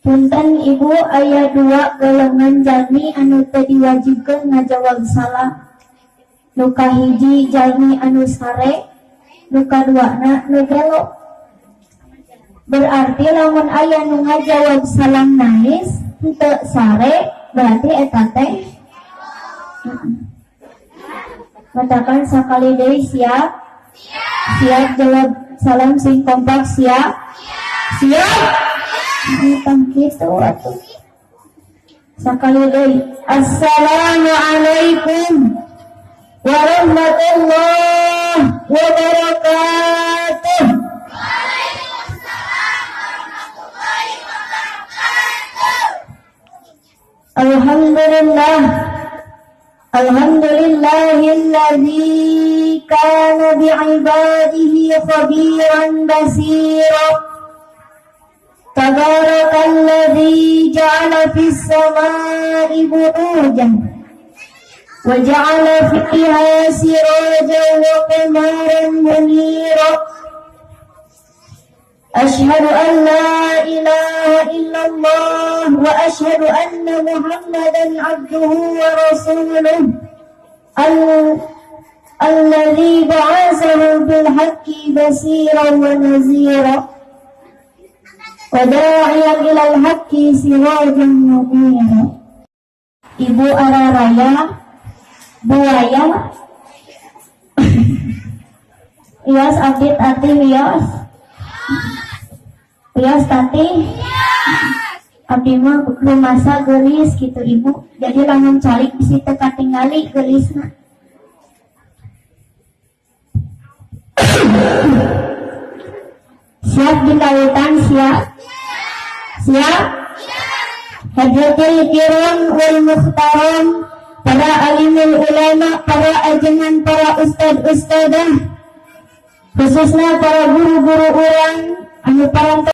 Punten Ibu, aya dua golongan jalmi anu teu diwajibkeun ngajawab salam. Nu kahiji jalmi anu sare, nu kaduana nu gelo. Berarti lamun aya nu ngajawab salam nais henteu sare, berarti eta teh matakan sakali deui. Siap? Siap. Jawab salam sing kompak. Siap? Siap. Tentang kitu atuh. Sakali deui. Assalamualaikum warahmatullahi wabarakatuh. Waalaikumsalam warahmatullahi wabarakatuh. Alhamdulillah. Alhamdulillahilladzi kana bi'ibadihi khabiran basira. Tabarakalladzi ja'ala fis samai burujan wa ja'ala fiha sirajan wa qamaran munira. Ashhadu an la ilaha illallah wa ashhadu anna Muhammadan abduhu wa rasuluh alladzi ba'atsahu bil haqqi basiran wa nazira wa da'iyan ilal haqqi sirajan munira. Ibu araraya buaya wios abdi tati, wios wios tati. Abdi mah rumasa geulis gitu, Ibu, jadi lamun calik bisi teu katingali geulisna. Siap dikawutan? Siap? Siap. Hadratil kiram wal mukhtaram, para alimul ulama, para ajengan, para ustad ustadah, khususnya para guru-guru urang anu parantos.